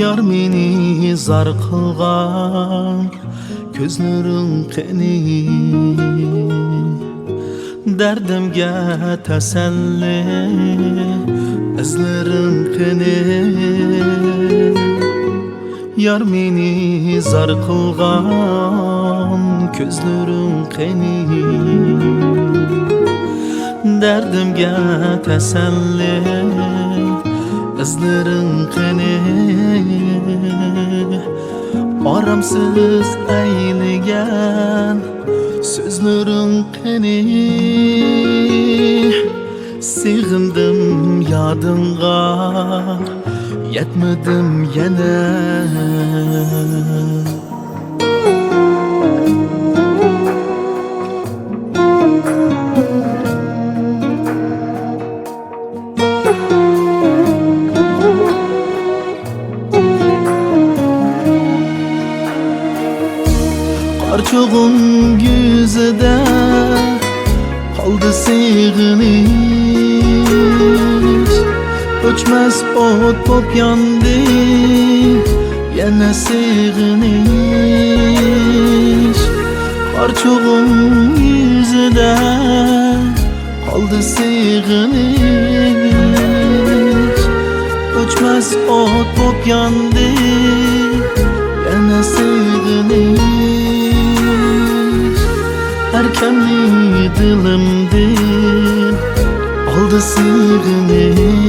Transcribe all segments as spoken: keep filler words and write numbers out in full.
يار مېنى زار قىلغان كۆزلىرىڭ قېنى؟ دەردىمگە تەسەللى ئىزلىرىڭ قېنى؟ يار مېنى زار قىلغان كۆزلىرىڭ قېنى؟ دەردىمگە تەسەللى ئىزلىرىڭ قېنى؟ ئارامسىز ئەيلىگەن سۆزلىرىڭ قېنى؟ سېغىندىم يادىڭغا، يەتمىدىم يەنە. قارچۇغۇم يۈزىدە قالدى سېغىنىش، ئۆچمەس ئوت بوپ ياندى يەنە سېغىنىش. قارچۇغۇم يۈزىدە قالدى سېغىنىش، ئۆچمەس ئوت بوپ ياندى يەنە سېغىنىش. ئەركەمنى دىلىمدىن ئالدى سېغىنىش.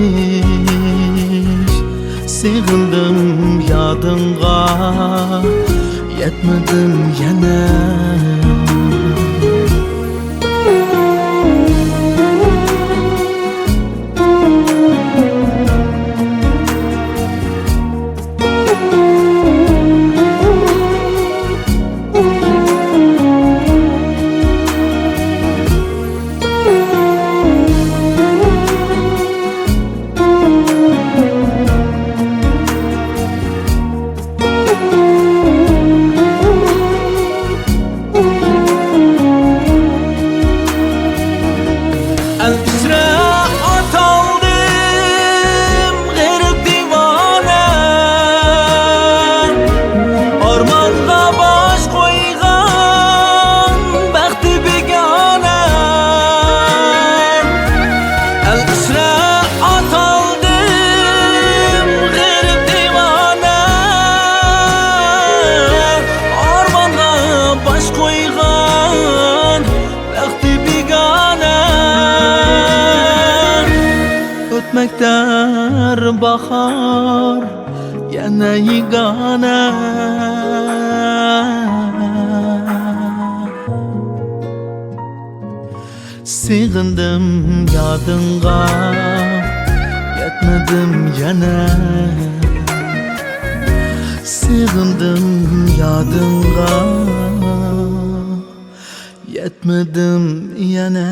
سېغىندىم يادىڭغا، يەتمىدىم يەنە. ئەل ئىچرە ئاتالدىم غېرىب دىۋانە، ئارمانغا باش قويغان بەختى بىگانە. ئەل ئىچرە ئاتالدىم غېرىب دىۋانە، ئارمانغا باش قويغان بەختى بىگانە. ئۆتمەكتە باھار يەنە يېگانە. سېغىندىم يادىڭغا، يەتمىدىم يەنە. سېغىندىم يادىڭغا، يەتمىدىم يەنە.